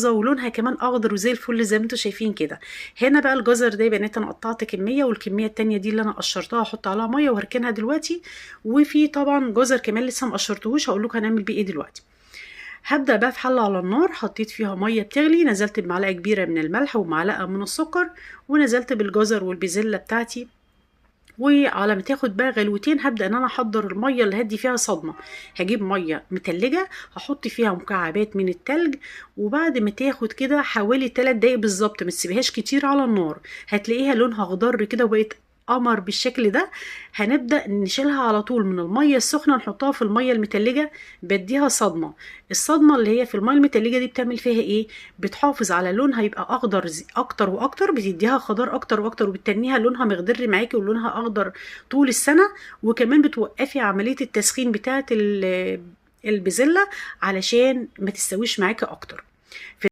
ولونها كمان اخضر وزي الفل زي ما انتم شايفين كده. هنا بقى الجزر ده يا بنات انا قطعت كمية، والكميه التانية دي اللي انا قشرتها هحط عليها مية وهركنها دلوقتي. وفي طبعا جزر كمان لسه ما قشرتهوش، هقول لكم هنعمل بيه ايه دلوقتي. هبدأ بقى في حلة على النار، حطيت فيها مية بتغلي، نزلت بمعلقة كبيرة من الملح ومعلقة من السكر، ونزلت بالجزر والبزلة بتاعتي. وعلى ما تاخد بقى غلوتين هبدأ ان انا احضر المية اللي هدي فيها صدمة. هجيب مية متلجة هحط فيها مكعبات من التلج، وبعد ما تاخد كده حوالي 3 دقايق بالظبط، ما تسيبهاش كتير على النار، هتلاقيها لونها اخضر كده وبقت قمر بالشكل ده. هنبدأ نشيلها على طول من المية السخنة نحطها في المية المتلجة، بديها صدمة. الصدمة اللي هي في المية المتلجة دي بتعمل فيها ايه؟ بتحافظ على لونها يبقى اخضر اكتر واكتر، بتديها خضار اكتر واكتر، وبتنيها لونها مخضر معاكي ولونها اخضر طول السنة. وكمان بتوقفي عملية التسخين بتاعة البزلة علشان ما تستويش معاكي اكتر. في